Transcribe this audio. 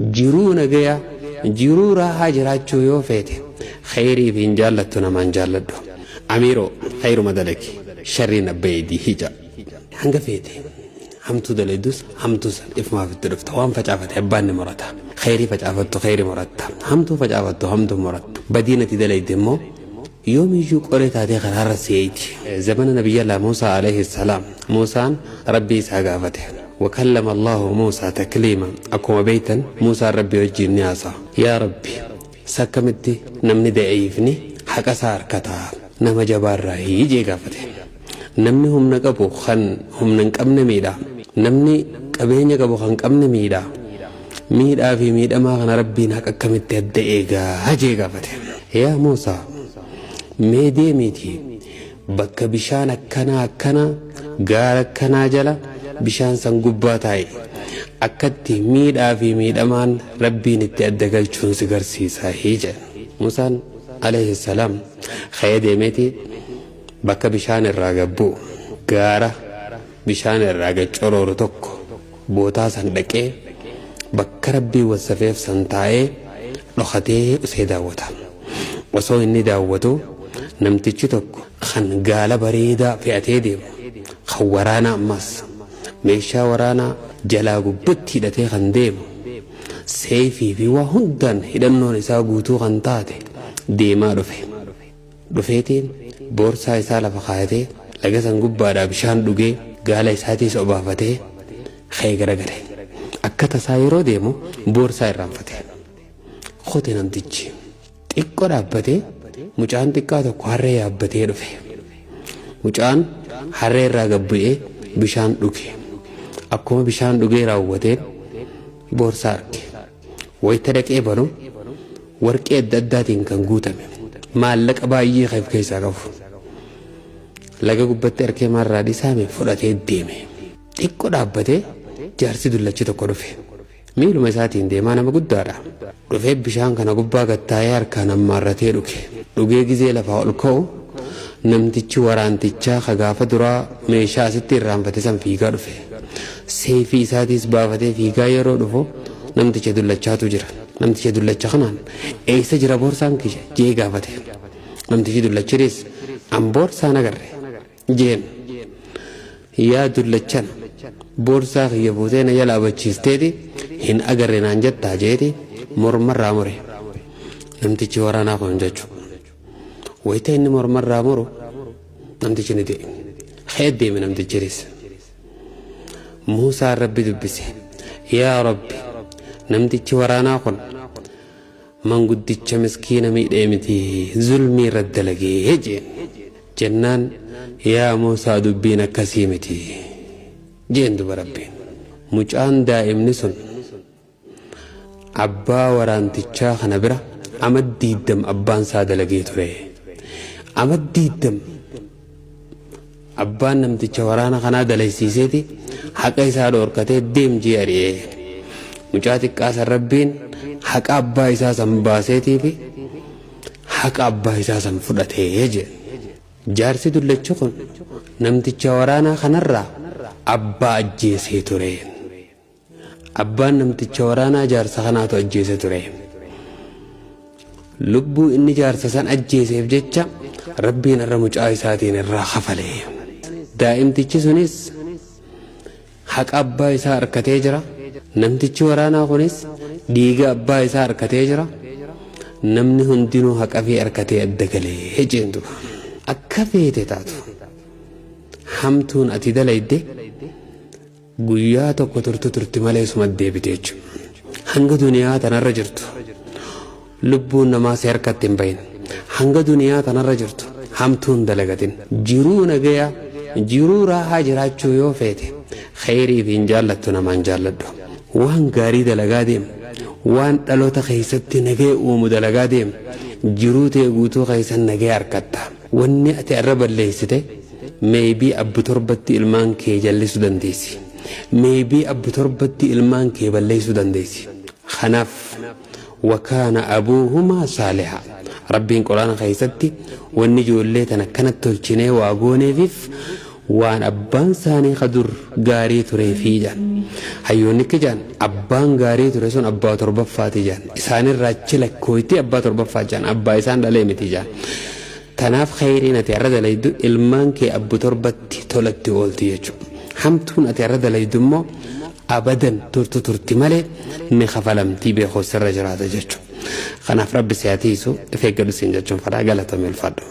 Jiruu nagayaa, jiruu raahaa jiraachuu yoo feete, kheyriif hin jaallattu namaan jaalladhu. Amiiroo, kheyruma dalagi, sharriin abba eedii hica. Hanga feete hamtuu dalaydus hamtuu san ifumaaf itti dhufta. Waan facaafate abbaan ni murata. Kheyrii facaafattu kheyri muratta. Hamtuu facaafattu hamtuu muratta. Badiin ati dalayde immoo yoomiyyuu qoree taatee karaarra si eeydi. Zamana Nabiyyallah Muusaa alayhi salaam Muusaan Rabbii isaa gaafate. Wakallama Allaahu Muusaa takliima akkuma beeytan Muusaan Rabbii wajjiin ni haasawa. Yaa Rabbi sakkamitti namni da'iifni haqa isaa arkata nama jabaarraahii jee gaafate. Namni humna qabu kan humna hin qabne miidha. Namni qabeenya qabu kan qabne miidha. Miidhaa fi miidhamaa kana Rabbiin haqa akkamitti adda eegaa jee gaafate. Yaa Muusaa mee deemiitii bakka bishaan akkanaa akkanaa gaara akkanaa jala bishaan san gubbaa taa'i. Akkatti miidhaa fi miidhamaan Rabbiin itti adda galchuun si garsiisa jedhe. Muusaan alayhi salaam ka'ee deemeeti bakka bishaan irraa gad bu'u gaara bishaan irraa gad corooru tokko bootaa san dhaqee bakka Rabbiin wassafeef san taa'ee dhokatee usee daawwata. Osoo inni daawwatu namtichi tokko kan gaala bareedaa fe'atee deemu kan waraanaa ammas meeshaa waraanaa jalaa gubbatti hidhatee kan deemu seeyfii fi waa hundaan hidhannoon isaa guutuu kan taate deemaa dhufe. Dhufeetiin boorsaa isaa lafa kaayatee laga san gubbaadhaa bishaan dhugee gaala isaatiis obaafatee ka'ee garagale. Akka tasaa yeroo deemu boorsaa irraanfate. Kote namtichi. Xiqqoo dhaabbatee mucaan xiqqaa tokko harree yaabbatee dhufe. Mucaan harree irraa gad bu'ee bishaan dhuge. Akkuma bishaan dhugee raawwateen boorsaa arge. Wayita dhaqee banu warqee adda addaatiin kan guutame maallaqa baay'ee kan of keessaa qabu. Laga gubbatti arkee maarraa dhisaame fudhatee deeme. Xiqqoo dhaabbatee jaarsi dullachi tokko dhufe. Miiluma isaatiin deemaa nama guddaadha. Dhufee bishaan kana gubbaa gad taa'ee harkaan hammaarratee dhuge. Dhugee gizee lafaa ol ka'u namtichi waraantichaa ka gaafa duraa meeshaa asitti irraanfate san fiigaa dhufe. Seeyfii isaatiis baafatee fiigaa yeroo dhufu namticha dullachaatu jira. Namticha dullacha kanaan eessa jira boorsaan kiyya jee gaafate. Namtichi dullachiris an boorsaa hin agarre jeen. Yaa dullachana boorsaa kiyya fuutee na jalaa bachiisteeti hin agarre naan jettaa jeeti mormarraa mure. Namtichi waraanaa kun jechuudha. Wayita inni mormarraa muru namtichi ni du'e. Ka'ee deeme namtichiris. Muusaan Rabbi dubbise. Yaa Rabbi namtichi waraanaa kun manguddicha miskiina miidhee miti zulmii irra dalagee jeen. Jennaan yaa Muusaa dubbiin akkasii miti jeen duba Rabbiin. Mucaan daa'imni sun Abbaa waraantichaa kana bira amad diiddam abbaan isaa dalagee ture. Amad diiddam abbaan namticha waraana kanaa dalaysiiseeti haqa isaa dhoorkatee deem jee ari'ee. Mucaa xiqqaa san Rabbiin haqa abbaa isaa san baaseetiifi haqa abbaa isaa san fudhatee jee. Jaarsi dullachi kun namticha waraanaa kanarraa abbaa ajjeesee ture. Abbaan namticha waraanaa jaarsa kanaatu ajjeese ture. Lubbuu inni jaarsa san ajjeeseef jecha Rabbiin irra mucaa isaatiin irraa kafale. Daa'imtichi sunis haqa abbaa isaa arkatee jira. Namtichi waraanaa kunis dhiiga abbaa isaa arkatee jira. Namni hundinuu haqa fi arkatee adda galee jeen duba. Akka feete taatu hamtuun ati dalayde Guyyaa tokko turtu turti malee suma deebite jechuudha. Hanga duniyaa tanarra jirtu lubbuun namaa si harkatti hin bahin. Hanga duniyaa tanarra jirtu hamtuun dalagatin. Jiruu nagayaa jiruu raahaa jiraachuu yoo feete kheyriif hin jaallattu namaan jaalladhu. Waan gaarii dalagaa deem. Waan dhaloota keessatti nagaya uumu dalagaa deem. Jiruu tee guutuu keessa nagaya arkatta. Wanni ati arra balleessite maybe abbu torbatti ilmaan kee jallisu dandeessi. Maybe abbu torbatti ilmaan kee balleessuu dandeessi. Kanaaf wakaana abuuhumaa saaliha. Rabbiin quraana keessatti wanni ijoollee tana akkanatti tolchinee waa gooneefif Waan abbaan isaanii ka dur gaarii tureefii jedhan. Hayyoonni akki jedhan, abbaan gaarii ture sun abbaa torbaffaati jedhan. Isaanirraa achi lakkooyti abbaa torbaffaa jedhan. Abbaa isaan dhalee miti jedhan. Tanaaf kheyriin ati har'a dalaydu ilmaan kee abbu torbatti tolatti oolti jechuudha. Hamtuun ati har'a dalaydu immoo abadan turtu turti malee ni kafalamtii beekuu sirra jiraata jechuudha. Kanaaf Rabbi si haa tiisu, if eeggadhu siin jechuun fedha. Galatoomi, ulfaadhu.